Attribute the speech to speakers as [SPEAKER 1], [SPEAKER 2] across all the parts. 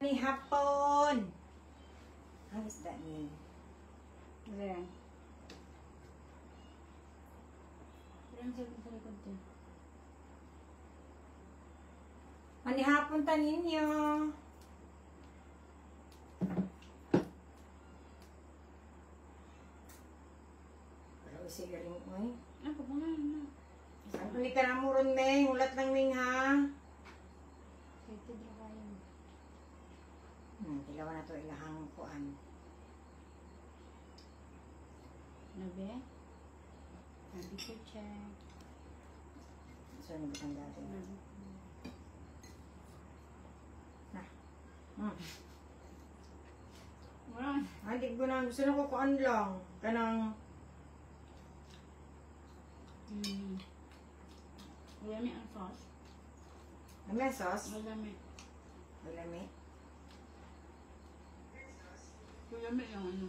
[SPEAKER 1] Ni hapon. Ang isda ni.
[SPEAKER 2] Ayan. Parang sa likod din.
[SPEAKER 1] Manihapon ta ninyo. Pero sige rin, oy.
[SPEAKER 2] Ah, papungan na.
[SPEAKER 1] Ang ulit ka na mo ron, Meng. Ulat lang, Meng, ha?
[SPEAKER 2] Excited ra kayo.
[SPEAKER 1] Tilawan na to ilahang kuan.
[SPEAKER 2] Nabe? Temperature check.
[SPEAKER 1] So, ano ba dati?
[SPEAKER 2] Nabe.
[SPEAKER 1] Na.
[SPEAKER 2] Wala.
[SPEAKER 1] Ay, di ko na. Gusto na ko kuan lang. Kanang,
[SPEAKER 2] Wala may ang sauce.
[SPEAKER 1] Ano yung sauce?
[SPEAKER 2] Wala may.
[SPEAKER 1] Wala may.
[SPEAKER 2] Wala may yung ano.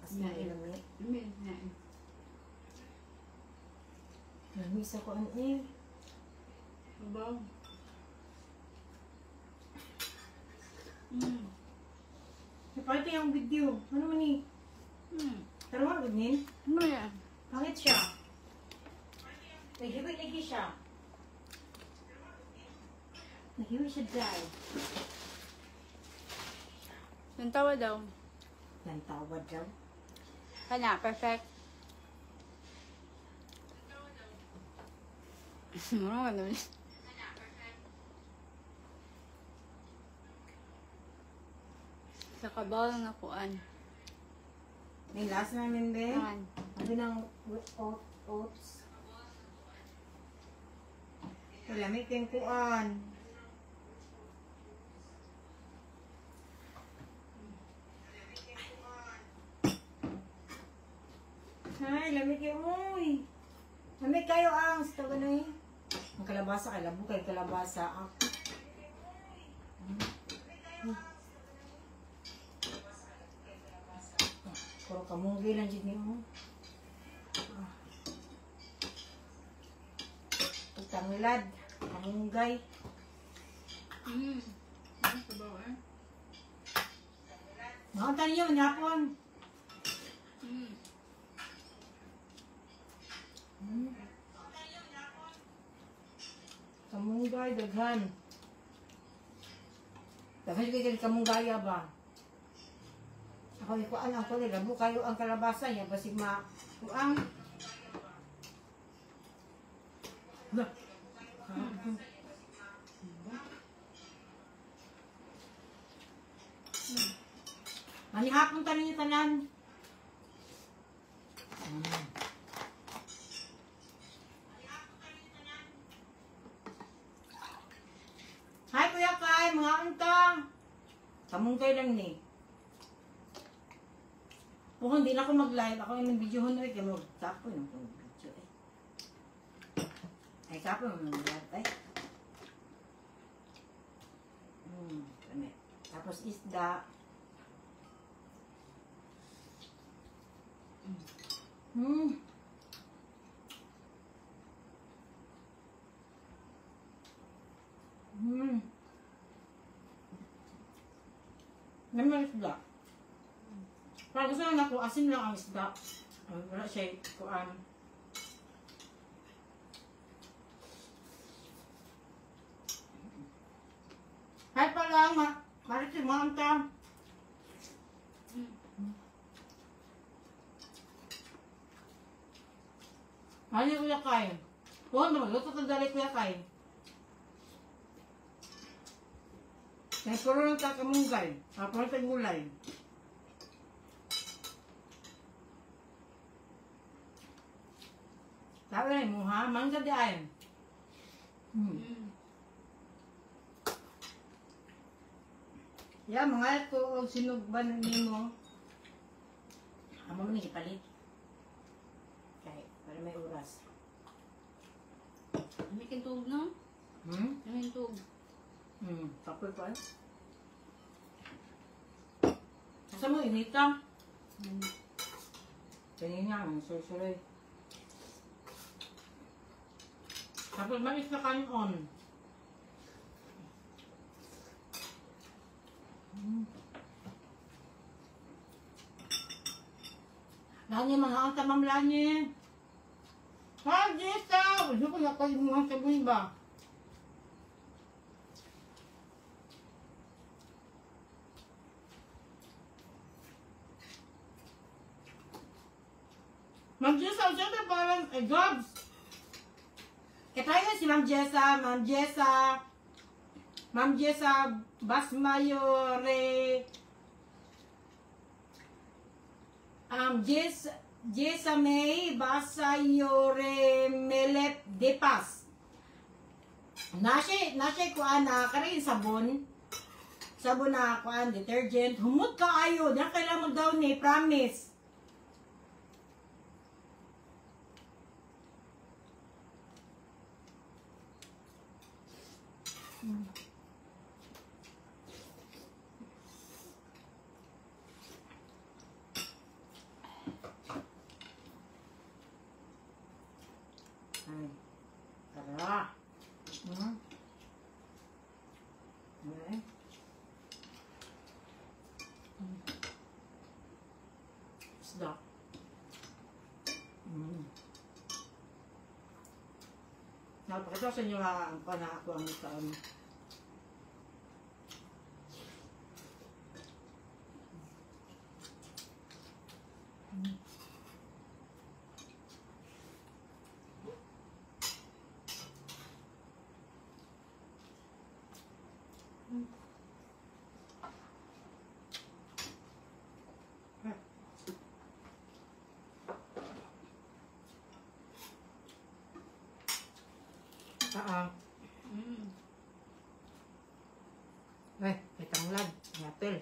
[SPEAKER 1] Mas na ilami.
[SPEAKER 2] Lami na.
[SPEAKER 1] Lami sa kuan eh.
[SPEAKER 2] Babaw.
[SPEAKER 1] Ipakita yung video. Ano man eh? Pero nga, ganyan.
[SPEAKER 2] Ano yan?
[SPEAKER 1] Pangit siya. Nahiwi lagi siya. Nahiwi siya dahil.
[SPEAKER 2] Nantawa daw.
[SPEAKER 1] Nantawa daw.
[SPEAKER 2] Kana, perfect. Mura ka naman. Sa kabaw lang nakuan.
[SPEAKER 1] May last namin, be.
[SPEAKER 2] Naman.
[SPEAKER 1] Sabi ng oats. Wala, may kengkuan. Ay, lamig kayo. Uy. Lamig kayo ang. Sa tawa na eh. Ang kalabasa kay labo kay kalabasa. Ah. Puro kamunggi lang dyan niyo. Ah. Tanglad. Kamunggay.
[SPEAKER 2] Ano sabaw eh?
[SPEAKER 1] Mga tayo, nyapon. Kamunggay, daghan. Daghan kayo kamunggaya ba? Ako ikuan ako nila, labo kayo ang kalabasa niya, basig ma kuang. Na. Manihapon tanin niyo tanan. Hi Kuya Kai, mga unta. Kamunggay lang ni. Kung hindi na ako mag-live, ako yung video ho na eh, kaya mag-tapo yung video eh. Ay, kapo yung mag-live eh. Kami. Tapos isda. Naman isda. Parang gusto lang ako, asin lang ang isda. Wala siya kuan. Hi pala, Marites, mga anta. Ano Kuya Kai? Oo, magluto ka dali Kuya Kai. May puro lang ta kamunggay. Puro ta gulay. Sabi na mo ha, mangga di ay. Ya, mga ko og sinugban nimo. Amo man ni gipalit. Kay para may oras.
[SPEAKER 2] May kintog no?
[SPEAKER 1] Hmm?
[SPEAKER 2] May kintog.
[SPEAKER 1] Kapoy pa. Asa mo inita? Kanina, ang susuloy. Tapos mais na kanon. Lani, mga ang tamang lani. Ha, Jessa! Gusto ko na kayo mga sabon ba? Ma'am Jessa, siyempre parang, eh, Gabs! Katayo si Ma'am Jessa, Ma'am Jessa, Ma'am Jessa Basmayore, Jessa May Basayore Melep De Paz. Nasa kuan na karin sabon. Sabon na kuan detergent. Humot ka ayo, di na kailangan mag-down eh, promise. Ay, tara. Ay. Isda. Napakita sa inyo ha, ang panako ang kaan. Ay, may tanglad. May apel.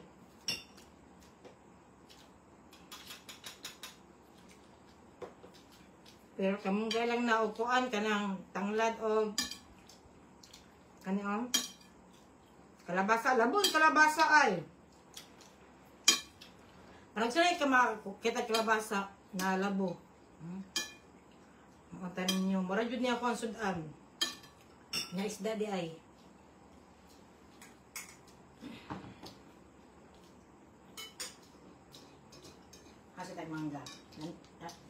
[SPEAKER 1] Pero kamunggay lang naupuan ka ng tanglad o kani o kalabasa. Labon, kalabasa ay. Parang sila ka makita kalabasa na labo. Makunta ninyo. Mura jud niya ako ang sudan. Nga isda di ay. Asa tayo mangga.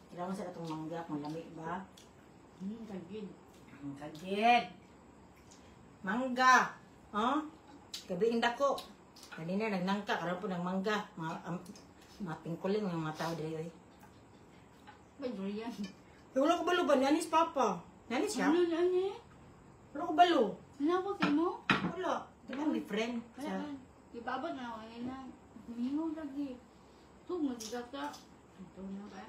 [SPEAKER 1] Kailangan sa itong mangga kung lami ba?
[SPEAKER 2] Kagid.
[SPEAKER 1] Kagid. Mangga. Oh? Gabi dako. Kanina nagnangka karon po ng mangga. Mga pingkulin ng mga tao diri oy.
[SPEAKER 2] Ba durian?
[SPEAKER 1] Wala ko balo ba nanis papa? Nanis siya?
[SPEAKER 2] Ano nani?
[SPEAKER 1] Wala ko balo.
[SPEAKER 2] Ano ba kay mo?
[SPEAKER 1] Wala. Di ba may friend?
[SPEAKER 2] Wala. Ipabot na ako kanina. Mingaw lagi. Tug mo di ka. Ito na ba?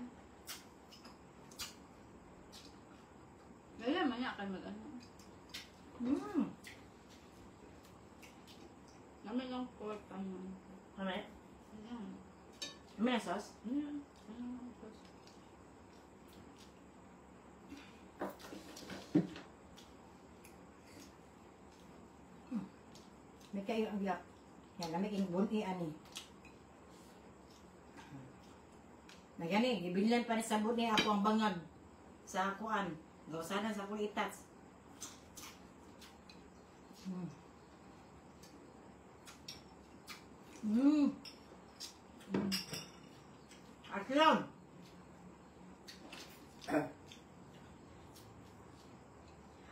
[SPEAKER 2] Wala man niya kay mag-ano. Namin lang pork ano.
[SPEAKER 1] Ano?
[SPEAKER 2] Ayan.
[SPEAKER 1] May sauce?
[SPEAKER 2] Ano sauce?
[SPEAKER 1] May kayo ang yak. Yan, lamig yung bun ani. Nagani, gibilhan pa ni sa bun ako ang bangag sa kuan. Gawsanan sa akong itats. Atlong.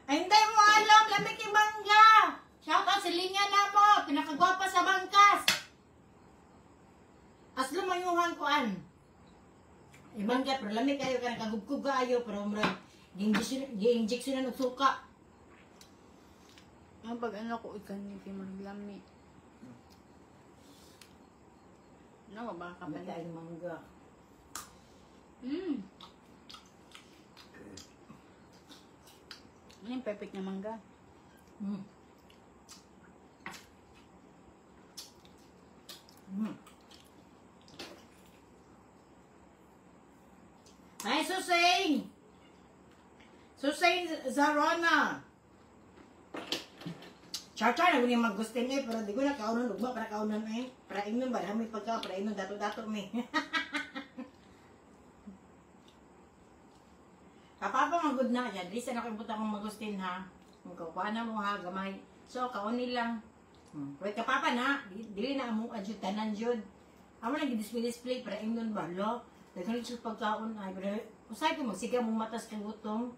[SPEAKER 1] Ay, hindi mo alam, lamig yung mangga. Shout out si Linya na po, pinakagwapa sa bangkas. Aslo mayuhan kuan. Ibangga, pero lamig kayo, kanang kagubkog kayo, pero murag, gi-injection na ng suka.
[SPEAKER 2] Ang pag ano ko ikan ni kay maglami. Ano ba ka
[SPEAKER 1] Lamig kayo mangga.
[SPEAKER 2] Ano yung perfect na mangga?
[SPEAKER 1] Ay, Susing! Susing Zarona! Char-char na guni magustin eh, pero di ko na kaunan, ugma para kaunan eh. Para ingnon ba, dami pagka, para ingnon, dato-dato mi. Kapapa magud na siya, di sa nakibuta akong magustin ha. Kung kakuha na mo ha, gamay. So, kauni lang. Wait, kapapa na, dili na among adyo, tanan jud. Amo nang display-display, para ingnon ba, lo? Daghan siya pagkaon ay pero usay ko magsiga mong matas kay gutom.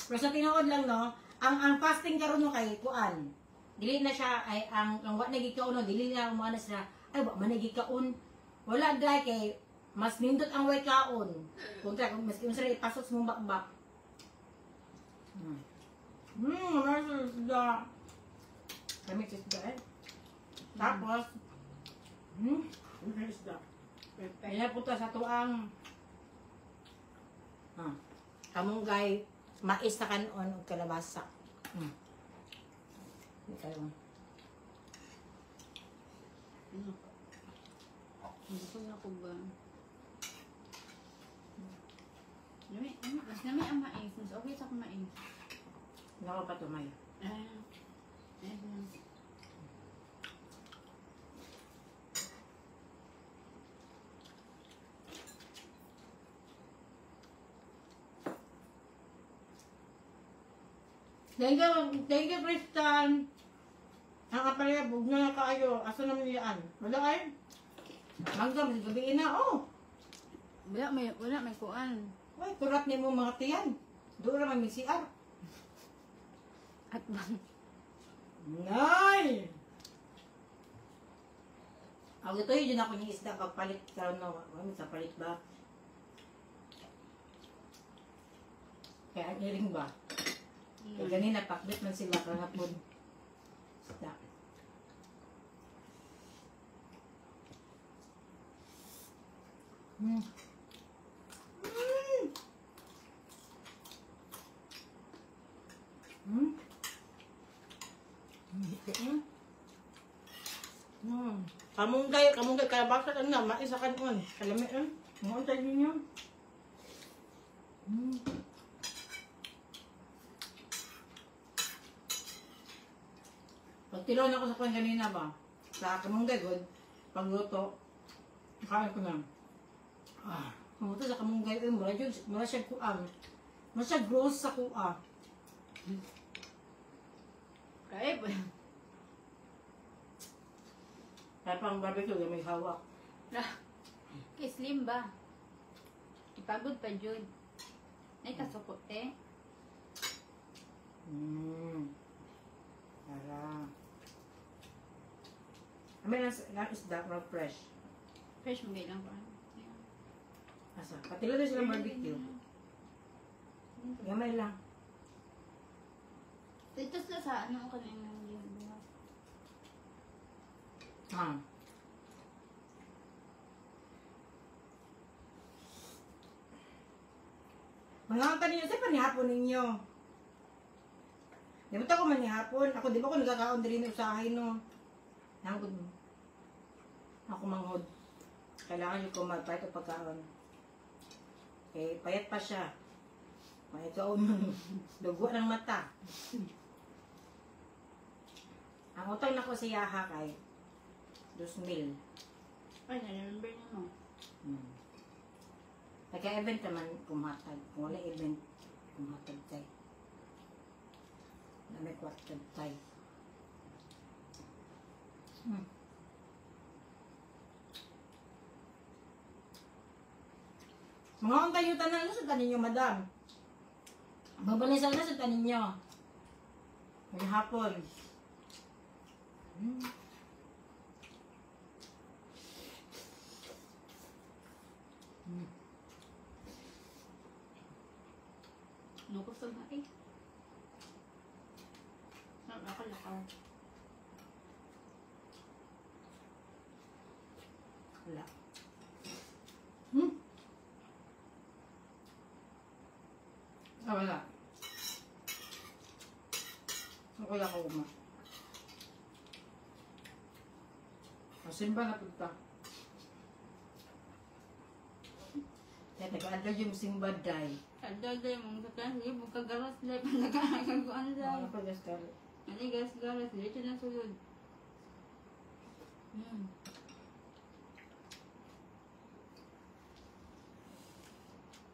[SPEAKER 1] Pero sa tinuod lang no, ang fasting karon no kay kuan. Dili na siya ay ang wa nagikaon no, dili na umuana sila. Ay wa man nagikaon. Wala dai kay mas nindot ang way kaon. Kontra kung maski unsa ipasok sa mong bakbak. Isda. Kami isda eh. Tapos, isda. Kaya punta sa tuang kamunggay, mais na kanon o kalabasa. Hindi kayo.
[SPEAKER 2] Gusto na ko ba? Mas nami ang mais. Mas okay sa akong mais.
[SPEAKER 1] Nako pa tumay.
[SPEAKER 2] Ah.
[SPEAKER 1] Thank you, Tristan. Ang kapalya, bugna na kaayo. Asa naman niyaan? Wala ay. Mangga, mas gabi na. Oh!
[SPEAKER 2] Wala may kuan.
[SPEAKER 1] Uy, kurat ni mo mga tiyan. Doon naman may CR.
[SPEAKER 2] At bang.
[SPEAKER 1] Nay! Ako ito yun ako yung isda pagpalit karon no. Ano sa palit ba? Kaya ang iring ba? Kaya ganina pakbit man sila kahapon. Isda. Kamunggay, kamunggay, kalabasa ka na, mais sa kanon. Kalami eh. Ngayon tayo ninyo. Pagtilaw na ako sa kwan kanina ba? Sa kamunggay, good. Pagluto, kain ko na. Ah, pumuto sa kamunggay, eh, mura, yun, mura siya kuam. Mura siya gross sa kuha.
[SPEAKER 2] Kaya ba?
[SPEAKER 1] Kaya pang barbecue, may hawak.
[SPEAKER 2] Kay slim ba? Ipagod pa jud. Ay kasukot eh.
[SPEAKER 1] Tara. Amin lang isda, mga fresh.
[SPEAKER 2] Fresh mo lang pa.
[SPEAKER 1] Asa? Patilo din silang barbecue. Gamay lang.
[SPEAKER 2] Dito sila sa ano ko na yung buhat.
[SPEAKER 1] Ah. Mga kaninyo, sa panihapon ninyo. Di ba ako manihapon? Ako, di ba ako nagkakaon din usahay, no? Nangod mo. Ako manghod. Kailangan yung kumagpayat o pagkaon. Eh, payat pa siya. May kaon. Dugo ng mata. Ang utang na ko sa Yaha kay 2,000.
[SPEAKER 2] Ay, na-remember niyo mo.
[SPEAKER 1] Nagka-event naman kumatag. Kung wala event, kumatag tayo. Na may kwartag tayo. Mga kung tayo tanan, nasa tanin nyo, madam. Mabalisan na sa tanin nyo. May hapon.
[SPEAKER 2] Nukusog na eh. Ako lakaw.
[SPEAKER 1] Wala. Ah, wala. Wala ko uma. Asin ba napunta? Kaya taga-adlaw yung simba day.
[SPEAKER 2] Adlaw day mong satan, hindi mo kagaras day pa nagkakaguan day.
[SPEAKER 1] Ano pa gastar?
[SPEAKER 2] Ano gas-garas, dito na sulod.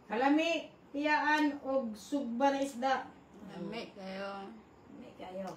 [SPEAKER 1] Kalami, tiyaan og sugba na isda.
[SPEAKER 2] Lami kayo.
[SPEAKER 1] Lami kayo.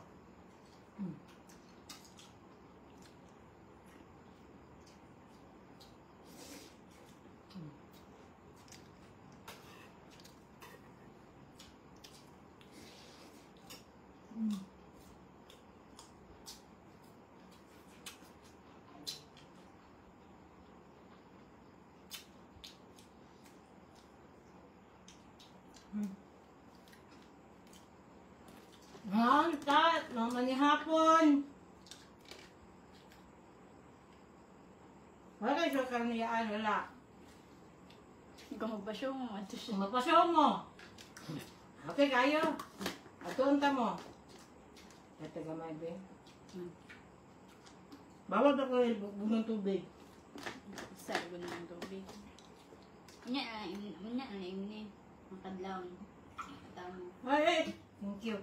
[SPEAKER 1] hapon. Wala kayo sure niyaan, wala.
[SPEAKER 2] Ikaw magpasyo mo. Ato siya.
[SPEAKER 1] Magpasyaw mo. Okay, kayo. Atuon ta mo. Ito gamay, be. Bawal ba ko bunong tubig?
[SPEAKER 2] Sa ko ng tubig. Unya na imni. Makadlaw. Tama.
[SPEAKER 1] Ay, ay. Thank you.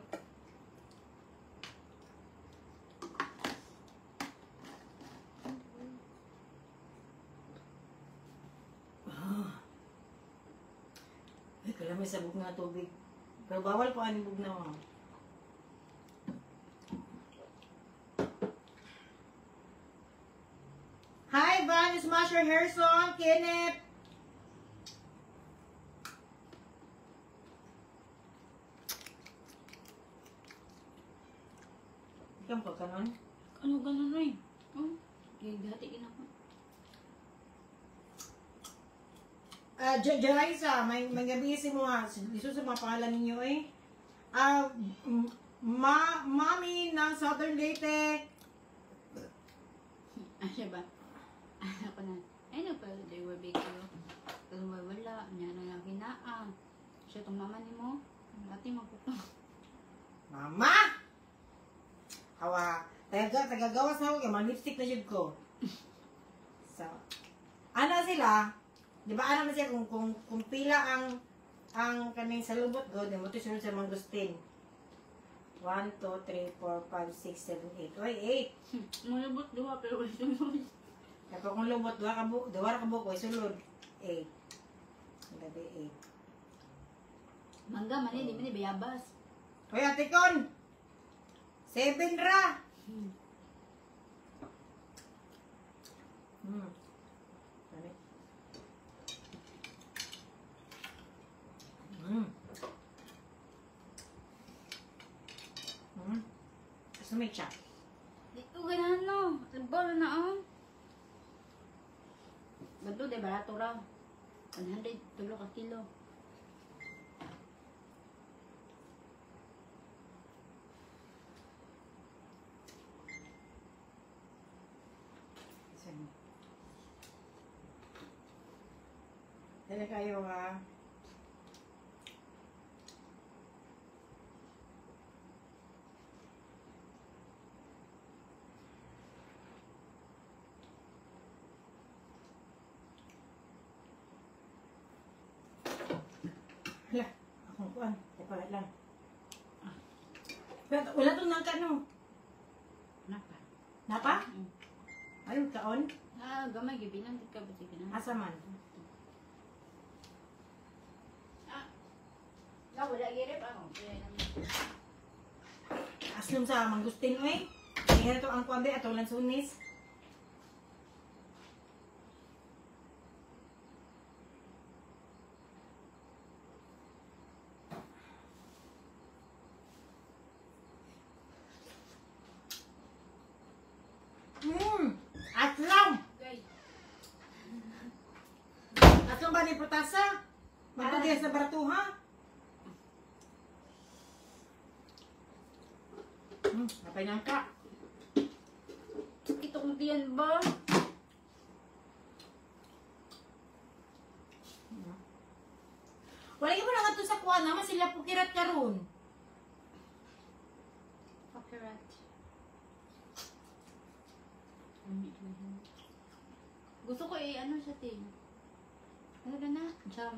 [SPEAKER 1] Ah. Ay, kalamay sa bugna tubig. Pero bawal po ang bugna mo. Hi, Van Smasher Harrison, Kenneth. Ikaw pa kanon?
[SPEAKER 2] Ano ganun eh? Oh, gigati gina ko.
[SPEAKER 1] Jeraisa, may gabi si mo ha. Isu sa mga pangalan ninyo eh. Mami ng Southern Leyte.
[SPEAKER 2] Ah, siya ba? Ano ko na? Ay, no, pero they were big ko. Pero wala, niya na lang kinaa. Siya tong mama ni mo. Ate, magputo.
[SPEAKER 1] Mama! Hawa, tagagawas na ako kay mga lipstick na jud ko. So, ano sila? Di ba ano man siya kung pila ang kaning salubot go, di mo to sunod sa mangustin. 1, 2, 3, 4, 5, 6, 7, 8. Oy, 8.
[SPEAKER 2] Mulubot duha, pero wala sunod.
[SPEAKER 1] Kapag kung lubot, duha ka bu, duha ka buko, sulod. 8. Ang gabi, 8.
[SPEAKER 2] Mangga, mani, di mani, bayabas.
[SPEAKER 1] Hoy, Ate Con! 7 ra! Dami. Gusto may chat.
[SPEAKER 2] Di ko ganahan, no. Labaw na oh. Ganto, di, barato ra. 100, tulo ka kilo.
[SPEAKER 1] Dali kayo ha. Hala, akong kuan. Teka lang. Ah. Wala itong nangka, no?
[SPEAKER 2] Napa.
[SPEAKER 1] Napa?
[SPEAKER 2] Mm.
[SPEAKER 1] Ayun, kaon?
[SPEAKER 2] Ah, gamay, gibilang di ka ba sige na?
[SPEAKER 1] Asa man?
[SPEAKER 2] Ah, ah, wala girip ako.
[SPEAKER 1] Aslom sa mangustin, oy. Kaya ito ang kuan be, ato lansunis. Aslom!
[SPEAKER 2] Guys.
[SPEAKER 1] Aslom ba ni Protasa? Magtugay sa baratuha? Napay nangka.
[SPEAKER 2] Sakit akong tiyan ba?
[SPEAKER 1] Wala mo na nga to sa kuwan naman sila pukirat karon.
[SPEAKER 2] Pakirat. Gusto ko eh, ano siya, ting. Ano ka na? Jam.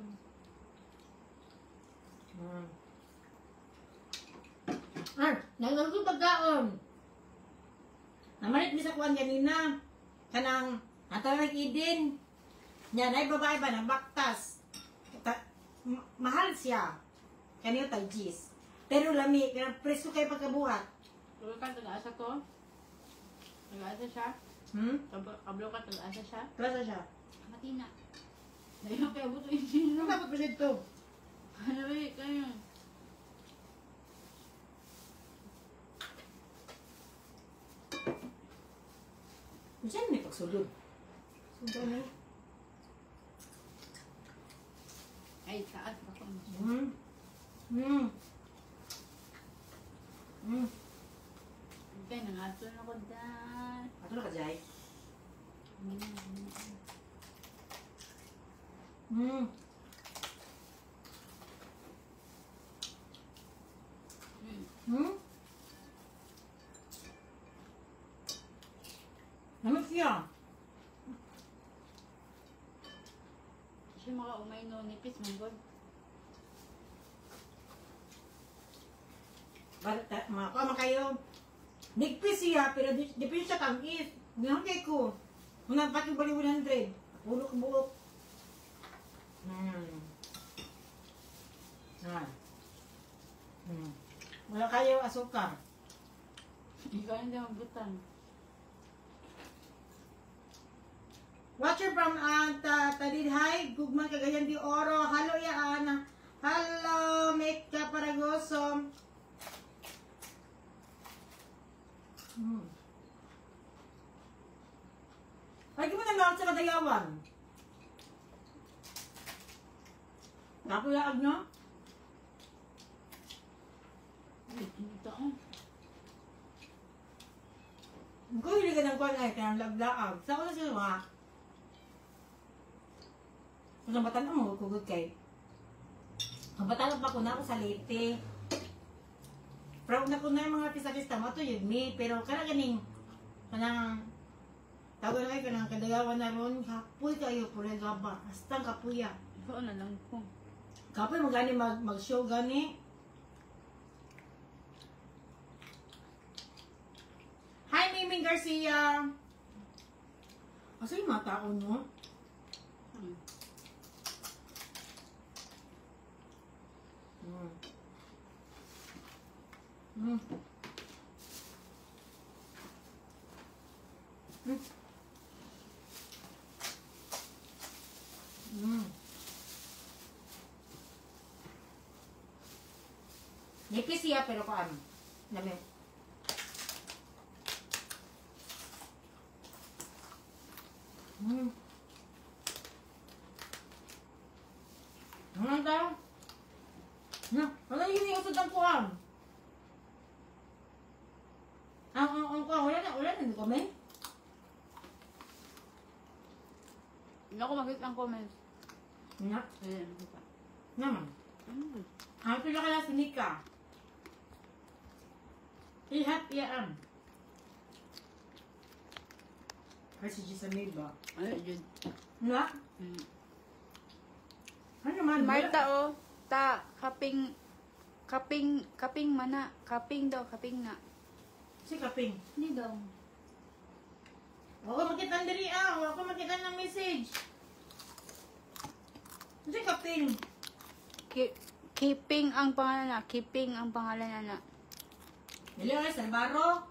[SPEAKER 1] Ah, nagagawin pagkaon. Namalit mi sa kuwan ganina. Kanang atawag idin. Nya nay babae ba na baktas. Mahal siya. Kaniyo tag G's. Pero lami, kanang preso kay pagkabuhat.
[SPEAKER 2] Kablo ka, tag-asa ko. Tag-asa siya. Kablo ka, tag-asa siya.
[SPEAKER 1] Klasa siya.
[SPEAKER 2] Matina. Dahil kaya buto yung sino.
[SPEAKER 1] Ano dapat pa siya ito?
[SPEAKER 2] Ano ba kayo?
[SPEAKER 1] Diyan may pagsulod. Sundan na.
[SPEAKER 2] Ay, taas ako. Nato na ko dan.
[SPEAKER 1] Ato na ka, Jai. Mm. Hmm? Ano siya?
[SPEAKER 2] Siya makaumay no, nipis man god.
[SPEAKER 1] Mga kuha kayo. Nigpis siya, pero di pa siya tangis. Ganun kay ko. Muna pati bali 100. Pulok buok. Hmm. Ah. Hmm. Wala kayo asukar.
[SPEAKER 2] Ikaw hindi magbutan.
[SPEAKER 1] Watcher from Talidhay, Gugman Cagayan de Oro. Hello, Yaan. Hello, Mecca Paragoso. Hmm. Ay, di mo na sa Kadayawan. Kapulaag, no?
[SPEAKER 2] Ay, ito oh.
[SPEAKER 1] Kung hindi ka ng kuwan ay, kaya laglaag. Sa ko na sila mga. Kung sa batan mo, kugot kay. Ang batan pa ko na ako sa Leyte. Proud na ko na yung mga pista-pista mo, ito yun me. Pero kana ganing, kanang, tawag na kayo, kanang Kadayawan na ron, kapoy kayo, pura gaba. Hastang kapuya.
[SPEAKER 2] Ikaw na lang ko.
[SPEAKER 1] Kapoy mo gani mag-show gani. Hi, Miming Garcia! Asa yung mga tao, no?
[SPEAKER 2] Hmm.
[SPEAKER 1] Mm. Mm. Mm. Mm. Nipis siya pero kuan. Dami. Mm. Ano tayo? Na, wala yun yung usod ang kuan. Ang kuan, wala na comment.
[SPEAKER 2] Hindi ako makita ang comments.
[SPEAKER 1] Na,
[SPEAKER 2] Ayan, makita.
[SPEAKER 1] naman.
[SPEAKER 2] Ano?
[SPEAKER 1] Ang pila ka na si Nika. Ihat iyaan. Ay, si Gisa ba?
[SPEAKER 2] Ano, Jud?
[SPEAKER 1] Na?
[SPEAKER 2] Hmm.
[SPEAKER 1] Ano naman?
[SPEAKER 2] Marta oh, ta kaping kaping kaping mana, kaping daw, kaping na.
[SPEAKER 1] Si Kaping.
[SPEAKER 2] Hindi daw.
[SPEAKER 1] Wala ko makita diri ah. Wala ko makita ng message. Si Kaping.
[SPEAKER 2] Keeping ang pangalan na, keeping ang pangalan na na.
[SPEAKER 1] Dili ay Salvaro.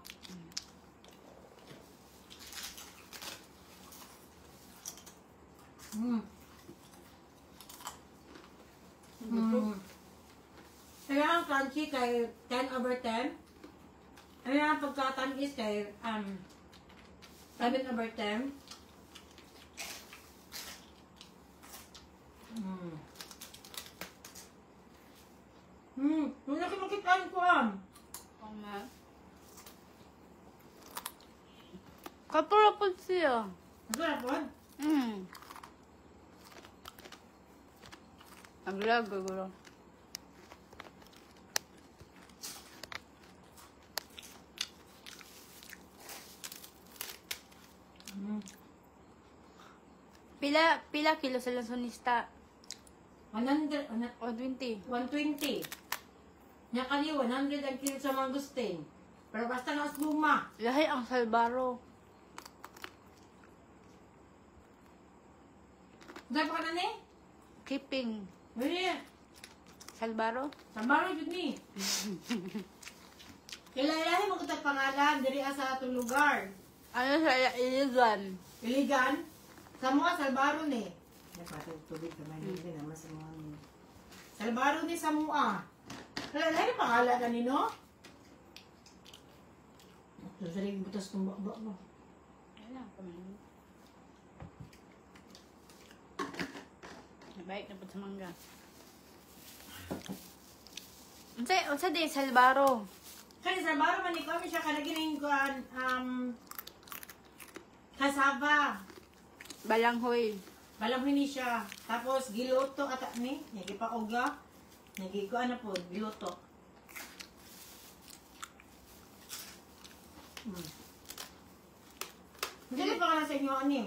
[SPEAKER 1] Mm. Mm. Kaya ang crunchy kay 10 over 10. Kaya ang pagkatamis kay 7 over 10. Mm. Mm. Wala ka makitaan ko ah.
[SPEAKER 2] Tama. Kapura po siya.
[SPEAKER 1] Ang sarap.
[SPEAKER 2] Mm. Aglag, gulo.
[SPEAKER 1] Mm.
[SPEAKER 2] Pila kilo sa lansonista?
[SPEAKER 1] 100,
[SPEAKER 2] 120.
[SPEAKER 1] 120. Nya kani 100 ang kilo sa mangustin. Pero basta nga luma.
[SPEAKER 2] Lahi ang salbaro.
[SPEAKER 1] Dahil pa ka na ni?
[SPEAKER 2] Keeping.
[SPEAKER 1] Wala.
[SPEAKER 2] Salbaro?
[SPEAKER 1] Sambaro jud ni. Kailangan mo kitag pangalan diri sa atong lugar.
[SPEAKER 2] Ano sa Iligan?
[SPEAKER 1] Iligan? Sa mga Salbaro ni. Napatag tubig kamay hindi naman sa mga ni. Salbaro ni Samua. Kailangan pangalan na ni no? Sasalig butas ng baba mo.
[SPEAKER 2] Wala, kumain. Nabaik na po sa mangga. Unsa di Salbaro?
[SPEAKER 1] Kaya sa baro man ni ko siya kada gining kuan kasaba.
[SPEAKER 2] Balanghoy.
[SPEAKER 1] Balanghoy ni siya. Tapos giluto ata ni, nagipauga. Nagikuan na po, giluto. Hindi pa ka na sa inyo ani.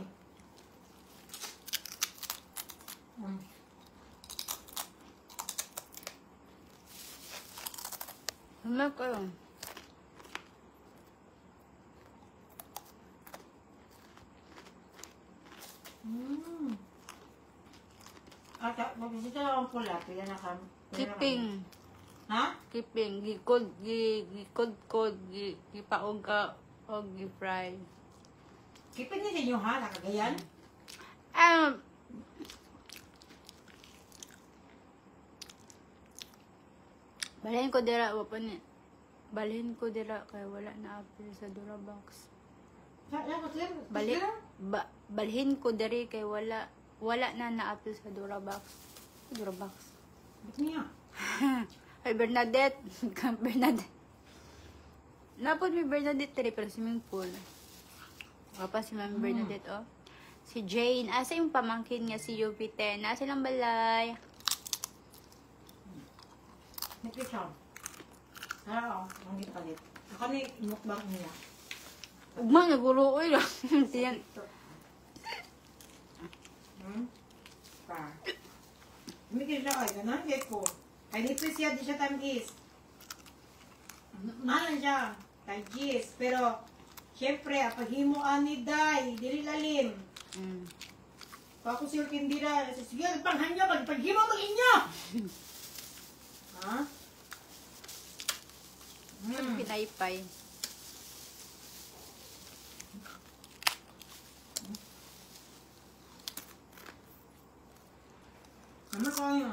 [SPEAKER 2] Ano kayo?
[SPEAKER 1] Ata, magbisita lang ang pula. Pila na kami.
[SPEAKER 2] Keeping.
[SPEAKER 1] Ha?
[SPEAKER 2] Keeping. Gikod, gikod-kod, gipaoga, o gi-fry.
[SPEAKER 1] Keeping ni sa inyo ha? Nakagayan?
[SPEAKER 2] Balhin ko dira, wa pa ni. Balhin ko dira kay wala na apple sa Durabox. Balhin ko diri kay wala na na-apple sa Durabox. Durabox.
[SPEAKER 1] Ba't niya?
[SPEAKER 2] Ay, Bernadette. Bernadette. Napod may Bernadette diri pero swimming pool. Wapa si Ma'am Bernadette, oh. Si Jane. Asa yung pamangkin nga si UP10? Nasa lang balay?
[SPEAKER 1] Nipis siya. Tara, oh. Ang gipalit. Ako ni mukbang niya.
[SPEAKER 2] Ugma, nagulo-uy lang. Siyan.
[SPEAKER 1] Pa. Mikil siya kay ganan kay ko. Kay nipis siya di siya tamis. Ano siya? Kay Gis. Pero, syempre, paghimo ani day, dili lalim. Pa ako siya kindira. Sige, panghanyo, paghimo mag inyo! Ha?
[SPEAKER 2] Pinaypay.
[SPEAKER 1] Ano kaya?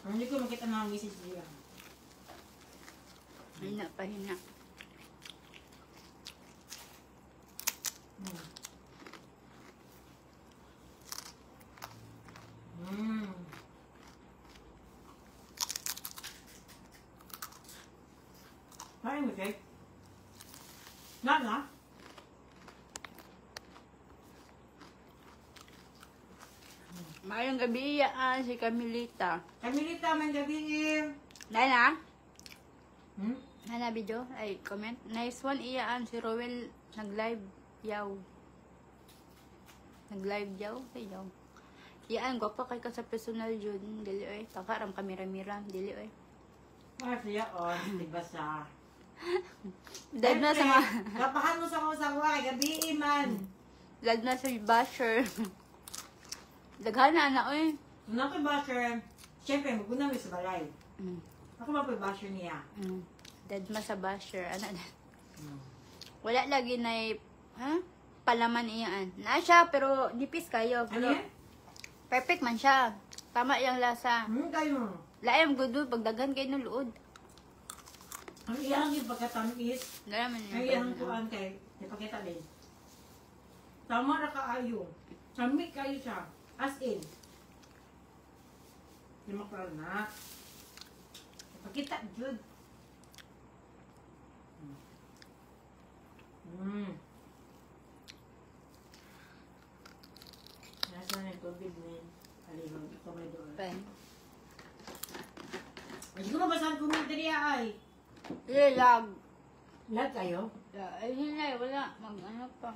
[SPEAKER 1] Hindi ko makita na ang message niya.
[SPEAKER 2] Hina pa, hina.
[SPEAKER 1] Kain mo, Jake? Na, na?
[SPEAKER 2] Maayong gabi, iyaan si Camilita.
[SPEAKER 1] Camilita, may gabi eh.
[SPEAKER 2] Nana? Nana, video? Ay, comment. Nice one, iyaan. Si Rowel, nag-live yaw. Nag-live yaw? Ay, yaw. Iyaan, gwapa kay ka sa personal yun. Dili, oy. Takaram kamera-mira. Dili, oy.
[SPEAKER 1] Ah, siya, oh. Diba sa...
[SPEAKER 2] Dad na sa mga...
[SPEAKER 1] Kapahan mo sa kusawa, kay gabi eh, man.
[SPEAKER 2] Dad na sa basher. Daghan na, ana, oy.
[SPEAKER 1] Kung ako basher, siyempre, maguna mo sa balay. Ako ba po basher niya?
[SPEAKER 2] Dead ma sa basher. Ano na? Wala lagi na ha? Palaman iyaan. Na siya, pero nipis kayo.
[SPEAKER 1] Ano
[SPEAKER 2] Pero
[SPEAKER 1] yan?
[SPEAKER 2] perfect man siya. Tama yung lasa.
[SPEAKER 1] Kayo.
[SPEAKER 2] Laim, good pagdaghan kayo ng luod.
[SPEAKER 1] Ang iyang yung pagkatamis,
[SPEAKER 2] Wala man
[SPEAKER 1] ang iyang kuan kay, ipakita din. Tama ra kaayo. Samik kayo siya. As in. Lima klaro na. Ipakita, Jude. Nasa na yung tubig na yun. Alihog. Ito may doon.
[SPEAKER 2] Pen.
[SPEAKER 1] Hindi ko mabasahan commentary ay.
[SPEAKER 2] Hindi, lag.
[SPEAKER 1] Lag kayo?
[SPEAKER 2] Ay, hindi, wala. Mag-ano pa.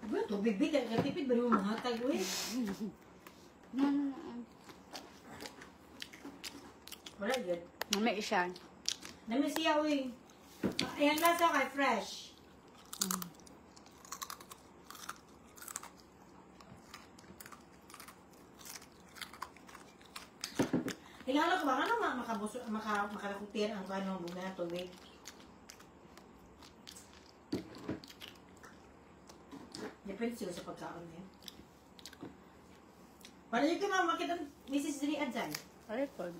[SPEAKER 1] Ba, tubig big. Katipid ba yung mga hatag, uy?
[SPEAKER 2] No, no, no.
[SPEAKER 1] Wala yun.
[SPEAKER 2] Mamay siya.
[SPEAKER 1] Nami siya, uy. Ayan lasa kay fresh. Tingnan ko ba ano makabuso makakakutir ang ano muna ng tubig. Depende siguro sa pagkaon eh. Para dito ma makita Mrs. Dri Adzan.
[SPEAKER 2] Record.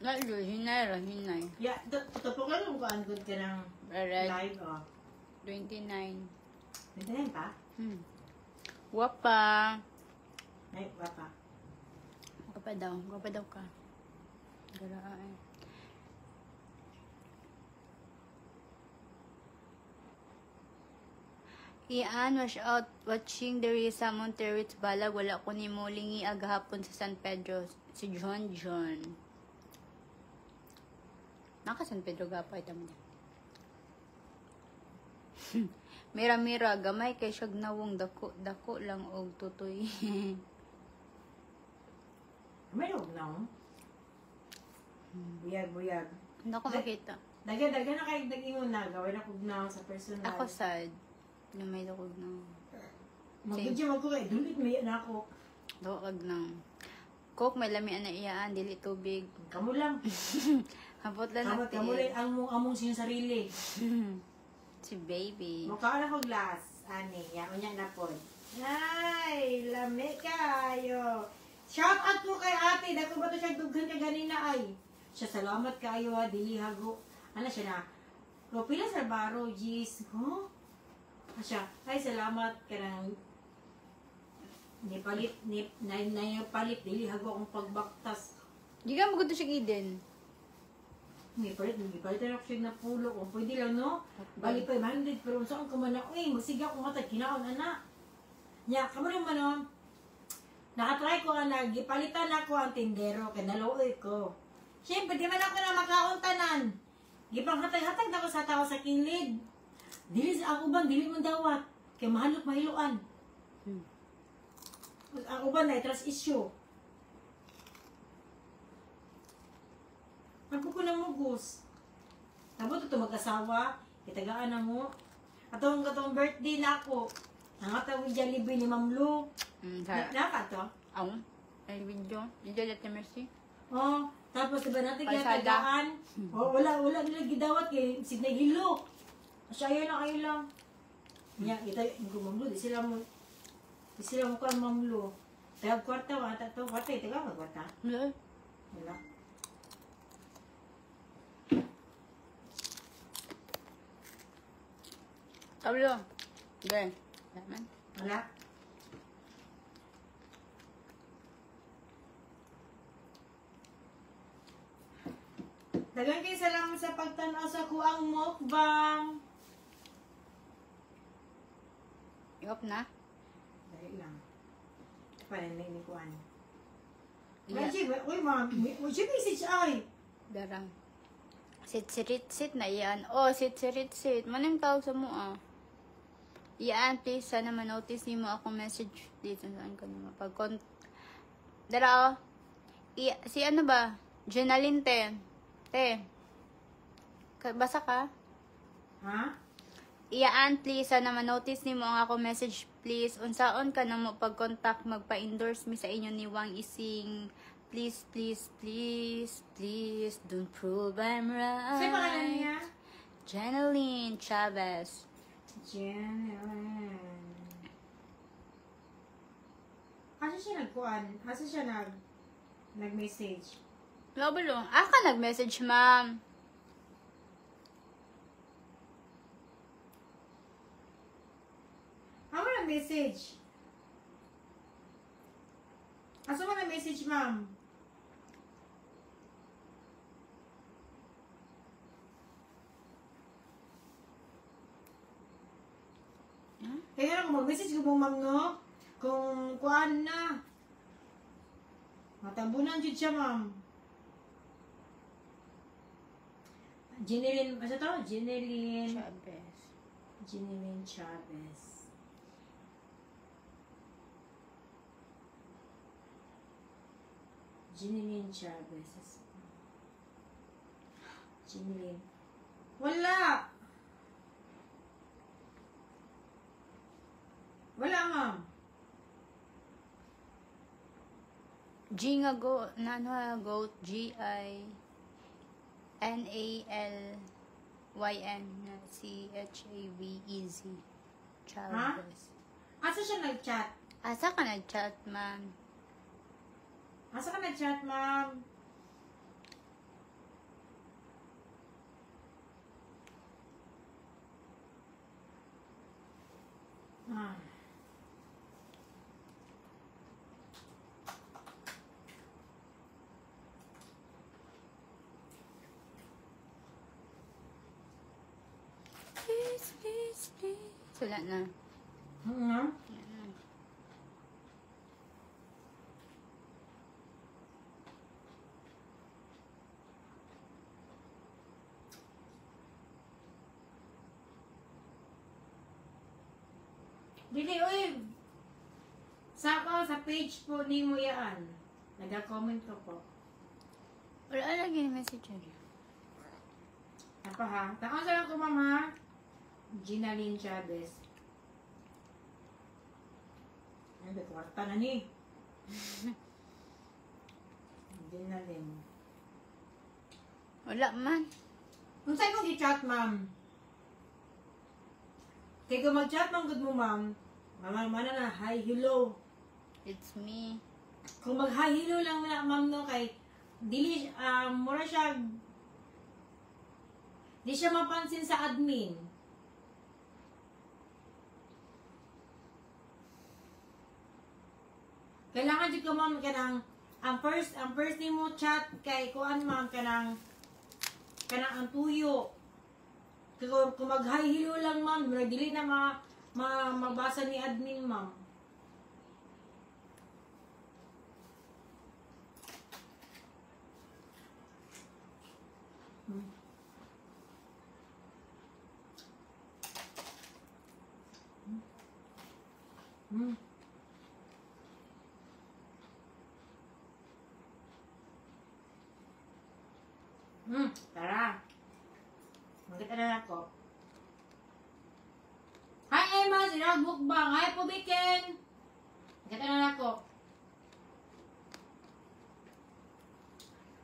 [SPEAKER 2] Lalo, hinay ra, hinay.
[SPEAKER 1] Ya, tutok lang kung kuan good ka ng
[SPEAKER 2] Red.
[SPEAKER 1] live oh.
[SPEAKER 2] 29.
[SPEAKER 1] 29 pa?
[SPEAKER 2] Wapa.
[SPEAKER 1] Ay, bata.
[SPEAKER 2] Gwapa daw. Gwapa daw ka. Gara ay. Ian was out watching the sa Monterrey balag, wala ko ni mulingi agahapon sa San Pedro, si John John. Naka San Pedro gapay tamo niya. Mira mira gamay kay siyag nawong, dako dako lang og tutoy.
[SPEAKER 1] May na. Buyag, buyag.
[SPEAKER 2] Hindi ko makita.
[SPEAKER 1] Daga, daga na kayo nag-ingon na. Gawin ako na sa personal.
[SPEAKER 2] Ako sad. Gamay daw kog na.
[SPEAKER 1] Mag-video mag ko kay dulit may na ako.
[SPEAKER 2] Daw kag nang. Coke may lamian na iyaan, dili tubig.
[SPEAKER 1] Kamo lang.
[SPEAKER 2] Hapot lang
[SPEAKER 1] Kamo, kamo lang ang mong among sinasarili.
[SPEAKER 2] Si baby.
[SPEAKER 1] Mukha na ko glass. Ani, ya unya na pod. Ay, lami kayo. Shout out ko kay ate. Dako ba to siya dughan ka ganina ay. Siya salamat kaayo ha, dili hago. Ano siya na? Ko pila sa baro, jeez. Huh? Ah, siya, ay salamat kanang ni palit ni na, na palit dili hago akong pagbaktas.
[SPEAKER 2] Di ka magod siya Eden.
[SPEAKER 1] Ni palit na ako siya na pulo kung pwede lang no. Bali 500 pero unsa ang kumana uy musiga ko matag kinaon ana. Nya kamo rin man no. Nakatry ko ana gipalitan ako ang tindero kay naluoy ko. Siyempre di man ako na makaon tanan. Gipanghatag-hatag na ko sa tao sa kilid. Dili sa ang uban dili man dawat kay mahalok mahiluan. Ang uban na trust issue. Ang ko ng mugos. Tabo to mag-asawa, itagaan na mo. Atong katong birthday na ako. Nangatawid Jollibee ni Ma'am Lu.
[SPEAKER 2] Sa,
[SPEAKER 1] Naka to?
[SPEAKER 2] Ang ay video. Video let mercy.
[SPEAKER 1] Oh, tapos diba natin
[SPEAKER 2] Kalsada.
[SPEAKER 1] ginatagaan? Oh, wala wala nila gidawat kay sig naghilo. Siya ayaw lang ayaw lang. Nya, ita ko Ma'am Lu, di sila mo kuan Ma'am Lu. Tag kwarta wa ata to, kwarta itaga ka kwarta.
[SPEAKER 2] Wala.
[SPEAKER 1] Wala.
[SPEAKER 2] Tablo. Gay. Wala man.
[SPEAKER 1] Wala. Daghang kay salamat sa pagtan-aw sa kuang mukbang.
[SPEAKER 2] I-off na.
[SPEAKER 1] Dali lang. Paano ni kuan?
[SPEAKER 2] Yeah.
[SPEAKER 1] Uy, uy, ma'am, uy, message ay.
[SPEAKER 2] Darang. Sit sirit sit na iyan. Oh, sit sirit sit. Manang tawag sa mo ah. Iyan, please. Sana ma-notice nimo akong message dito. Saan ka naman? Pag Dara oh. Si ano ba? Jenaline te. Te. Basa ka?
[SPEAKER 1] Ha?
[SPEAKER 2] Iyaan, please. Sana ma-notice nimo ang ako message, please. Unsaon ka na mo pag-contact, magpa-endorse mi sa inyo ni Wang Ising. Please, please, please, please, don't prove I'm right.
[SPEAKER 1] Sino pangalan niya?
[SPEAKER 2] Jenaline Chavez.
[SPEAKER 1] Jenaline. Asa siya nagkuan? Asa siya nag-message?
[SPEAKER 2] Wala ba? Ah, ka nag-message, ma'am.
[SPEAKER 1] Amo nag-message? Asa mo nag-message, ma'am? Kaya nga kung mag-message ko mo, ma'am, no? Kung kuan na. Matabunan jud siya, ma'am. Jeneline, asa to? Jeneline.
[SPEAKER 2] Chavez.
[SPEAKER 1] Jeneline Chavez. Jeneline Chavez. Jeneline. Wala! Wala, ma'am.
[SPEAKER 2] G nga go, na ano ha, goat, G I N A L Y N C H A V E Z. Chavez.
[SPEAKER 1] Asa siya nag-chat?
[SPEAKER 2] Asa ka nag-chat, ma'am?
[SPEAKER 1] Asa ka nag-chat, ma'am? Ah.
[SPEAKER 2] Please, please. Wala na.
[SPEAKER 1] Hmm.
[SPEAKER 2] Wala na.
[SPEAKER 1] Dili, oy. Sa ko, sa page po ni mo yaan. Nag-comment ko po.
[SPEAKER 2] Wala lagi ni message niya.
[SPEAKER 1] Ako ha. Taon sa ko, ma'am ha. Gina Lynn Chavez. Ay, may kwarta na ni. Gina Lynn.
[SPEAKER 2] Wala man.
[SPEAKER 1] Kung sa'yo mong i-chat, ma'am? Kaya kung mag-chat man good mo, ma'am, mama, mana na, hi, hello.
[SPEAKER 2] It's me.
[SPEAKER 1] Kung mag-hi, hello lang na, ma'am, no, kay, dili, mura siya, di siya mapansin sa admin. Kailangan jud ko, ma'am, kanang, ang first nimo chat kay kuan, ma'am, kanang ang tuyo. Kaya kung mag-hi hello lang, ma'am, mura dili na ma mabasa ni admin, ma'am. Tara. Magkita na ako. Hi, Emma! Sira Mukbang! Hi, Pubiken! Magkita na ako.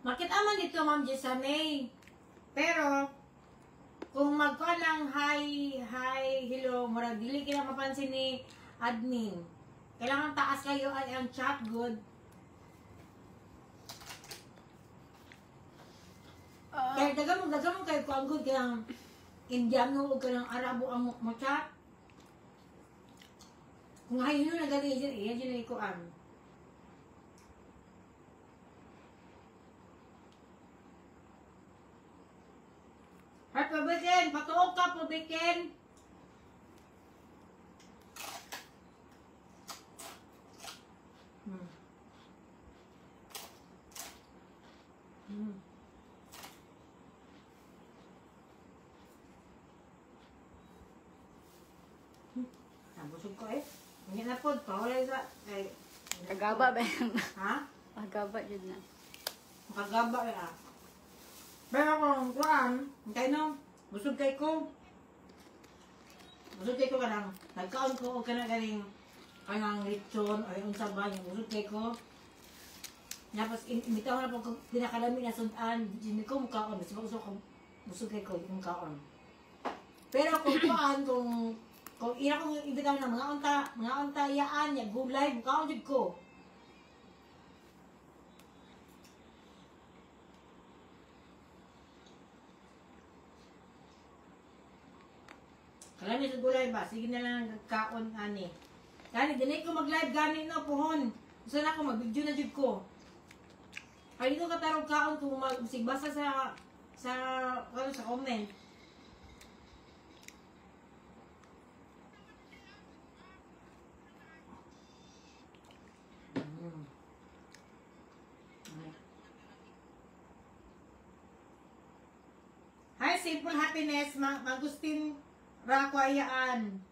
[SPEAKER 1] Makita man dito, Ma'am Jessa May. Pero, kung magkuha ng hi, hi, hello, murag dili kina mapansin ni admin. Kailangan taas kayo ay ang chat good. Kaya dagan mo kayo kuan good kanang Indiano o kanang Arabo ang mo chat. Kung hi, hello na gani, iya dyan na ikuan. Hi, Pabikin! Patuog ka, Pabikin! Nabusog ko eh. Hindi na po, pawalay sa... Ay,
[SPEAKER 2] Kagaba ba?
[SPEAKER 1] Ha?
[SPEAKER 2] Kagaba yun na.
[SPEAKER 1] Makagaba eh ah. Pero kung kuan, kay no, busog kay ko. Busog kay ko kanang nagkaon ko og kanang ganing kanang lechon ay unsa ba yung busog kay ko. Tapos imbitaw na po ko pinakalami na sudan, hindi ko mukaon, basta busog ko busog kay ko yung kaon. Pero kung kuan kung ira kong imbitaw na mga unta yaan ya gulay mukaon jud ko. Kalami sa gulay ba? Sige na lang kaon ani. Gani dili ko mag-live gani no puhon. Gusto na ako mag-video na jud ko. Ay di ko katarong kaon kung mag basa sa ano sa comment. Hi, Simple Happiness, Magustin Rakwayaan.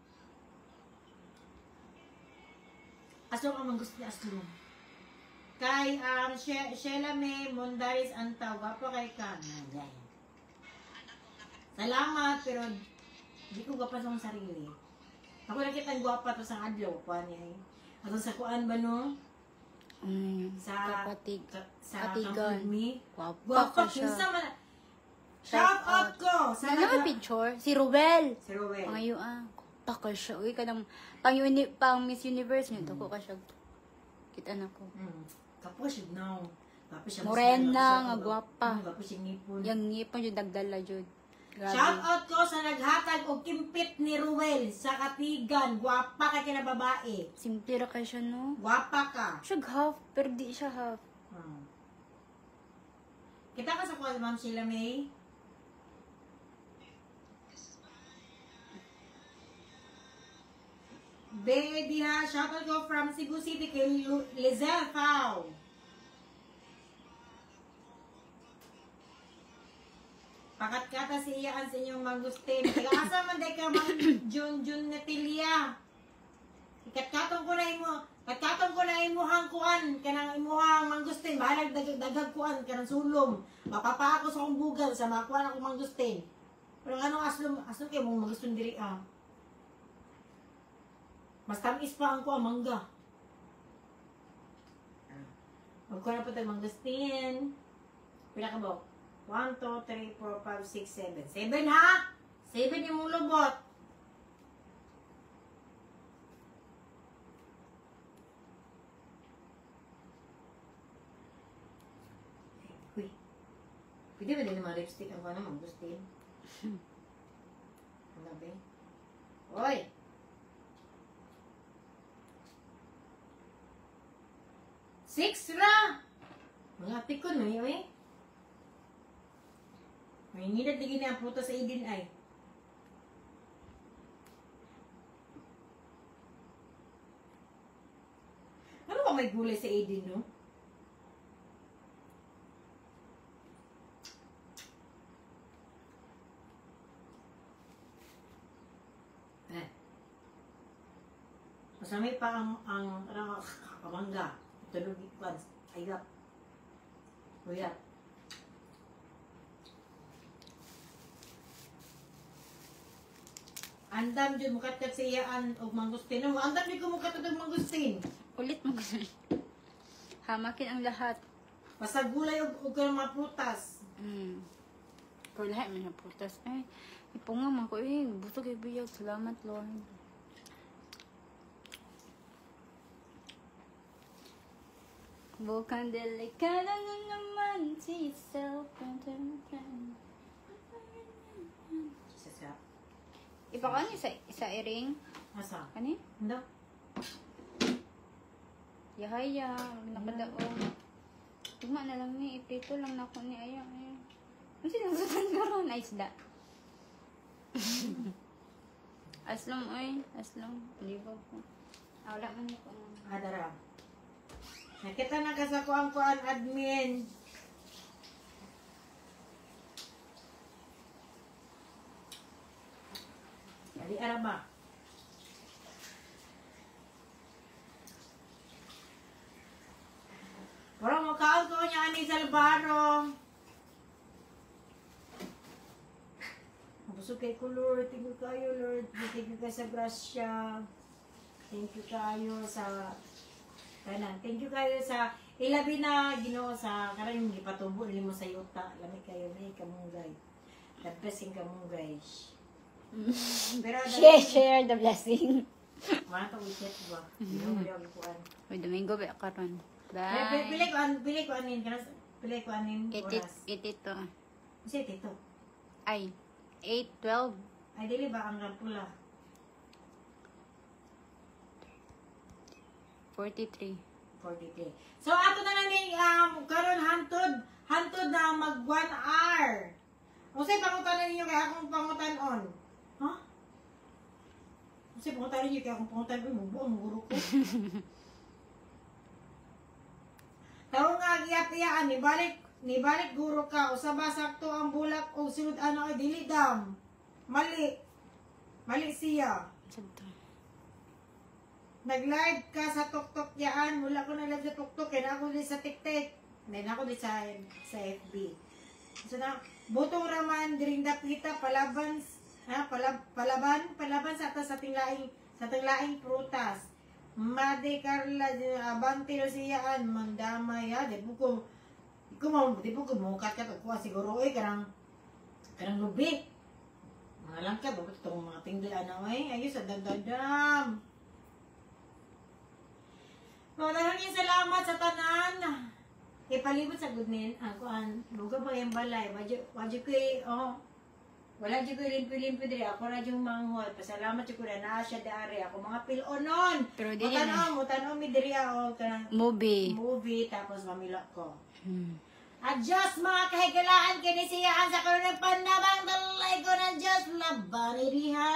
[SPEAKER 1] Aslong ang Magustin Aslong. Kay Sheila May Mondaris Antaw, gwapo kay ka. Salamat, pero di ko gwapa sa akong sarili. Ako nakita ang gwapa to sa adlaw pa niya. Eh. Ato sa kuan ba no?
[SPEAKER 2] Sa kapatig.
[SPEAKER 1] Sa
[SPEAKER 2] Katigan.
[SPEAKER 1] Me.
[SPEAKER 2] Gwapa
[SPEAKER 1] Gwapa
[SPEAKER 2] ka siya.
[SPEAKER 1] kinsa man. Shout out ko sa
[SPEAKER 2] Ano may picture? Si Ruel.
[SPEAKER 1] Si Ruel.
[SPEAKER 2] Pangayo ah. Gwapa ka siya. Uy, kanang pang Miss Universe niyo. Dako ka siya. Kita na ko.
[SPEAKER 1] Kapo siya now. Gwapo siya.
[SPEAKER 2] Morena, nga gwapa.
[SPEAKER 1] Gwapo siya ngipon.
[SPEAKER 2] Yang ngipon yung dagdala jud. Grabe.
[SPEAKER 1] Shout out ko sa naghatag og kimpit ni Ruel sa Katigan. Gwapa ka kina babae.
[SPEAKER 2] Simple ra kay siya no.
[SPEAKER 1] Gwapa ka.
[SPEAKER 2] Siya half, pero di siya half.
[SPEAKER 1] Kita ka sa kuwan, Ma'am Sheila May? Be diha, shoutout ko from Cebu City kay Lizelle Fau. Pakatkata si iyaan sa inyong mangustin. Taga-asa man day ka man Jun Jun Natilia. Ikatkatong ko na imo, katkatong ko na imuhang kuan kanang imuhang mangustin. Bahalag dagag kuan kanang sulom. Mapapa ako sa akong bugal sa makuan akong mangustin. Pero anong aslom, aslom kay mong mangustin diri ah. Mas tamis pa ang kuan mangga. Magkuha na po tayo mangustin. Pila ka ba? 1, 2, 3, 4, 5, 6, 7. 7 ha? 7 yung lubot. Uy. Pwede ba din naman lipstick ang kuha naman? Gustin? Ano ba? Oy! Six ra! Mga tikon man yun eh. May ngilat lagi na ang prutas sa idin ay. Ano ba may gulay sa idin, no? Eh. Masamay pa ang kamangga. Tulog ikwan. Ayap. Uyap. Andam jud mukat-kat sa iyaan og mangustin. No, andam jud ko mukat og mangustin.
[SPEAKER 2] Ulit mo. Hamakin ang lahat.
[SPEAKER 1] Basta gulay og kanang mga prutas.
[SPEAKER 2] Pero lahat man ang prutas. Ay, ipunga man ko. Eh, busog ay biyag. Salamat, Lord. Bukang delikado na naman si yourself.
[SPEAKER 1] Jesus ka.
[SPEAKER 2] Ipakaon niyo sa iring.
[SPEAKER 1] Asa?
[SPEAKER 2] Kani?
[SPEAKER 1] Hindi.
[SPEAKER 2] Yahaya, nakadaog. Tugma na lang ni, iprito lang na ako ni Aya. Ay. Ano sinusutan ka ron? Ay, isda. Aslong, oy. Aslong. Hindi ba ko? Ah, wala man ako.
[SPEAKER 1] Ah, dara. Nakita na ka sa kuang kuan admin. Dali ara ba? Pero mukhaan ko niya ani Salvaro. Busog kay ko, Lord. Thank you kayo, Lord. Thank you kayo sa grasya. Thank you kayo sa kanan. Thank you kayo sa ilabi na Ginoo sa karon gipatubo nimo sa yuta. Lami kayo ni kamunggay. God bless king kamunggay. Pero
[SPEAKER 2] Share the blessing.
[SPEAKER 1] Wala to wicket ba? Ginoo wala og kuan.
[SPEAKER 2] Uy, Domingo ba karon?
[SPEAKER 1] Bye.
[SPEAKER 2] Bye.
[SPEAKER 1] Pili ko anin kanas pili ko anin
[SPEAKER 2] Itit,
[SPEAKER 1] oras.
[SPEAKER 2] itit to.
[SPEAKER 1] Unsay tito?
[SPEAKER 2] Ay, 8:12.
[SPEAKER 1] Ay dili ba ang pula?
[SPEAKER 2] 43.
[SPEAKER 1] 43. So ato na lang ni karon hantod na mag 1 hour. Unsay pangutan ninyo kay akong pangutan-on? Ha? Unsay pangutan ninyo kay akong pangutan-on? Mubuo ang guro ko. Tawo nga giyap-iyaan ni balik guro ka usa ba sakto ang bulak og sulod ano ay dili dam. Mali. Mali siya.
[SPEAKER 2] Sadto.
[SPEAKER 1] Nag-live ka sa TikTok yaan. Wala ko na-live sa TikTok. Kaya na ako din sa TikTok. Then ako din sa FB. So na, butong raman, diring dapita, palaban, ha, palaban sa atas sa ating laing prutas. Made Carla, abante ro siyaan, mandamay, ha, di po ko, mukat ka, kuha siguro, eh, kanang lubi. Mga langka, bakit itong mga tingli, ano, eh, ayos, dadadam. Maraming salamat sa tanan. Ipalibot sa good nin, ang kuan, luga ba yung balay? Wadyo ko eh, oh. Wala dyan ko limpi-limpi diri. Ako na dyan manghod. Pasalamat dyan ko na naa siya dari. Ako mga pilonon.
[SPEAKER 2] Pero dili na.
[SPEAKER 1] Mutanaw, mi diri ako. Kanang
[SPEAKER 2] Movie.
[SPEAKER 1] movie, tapos mamila ko. Adiyos mga kahigalaan, kinisiyaan sa karoon ng panabang dalay ko ng Diyos. Laban, iriha.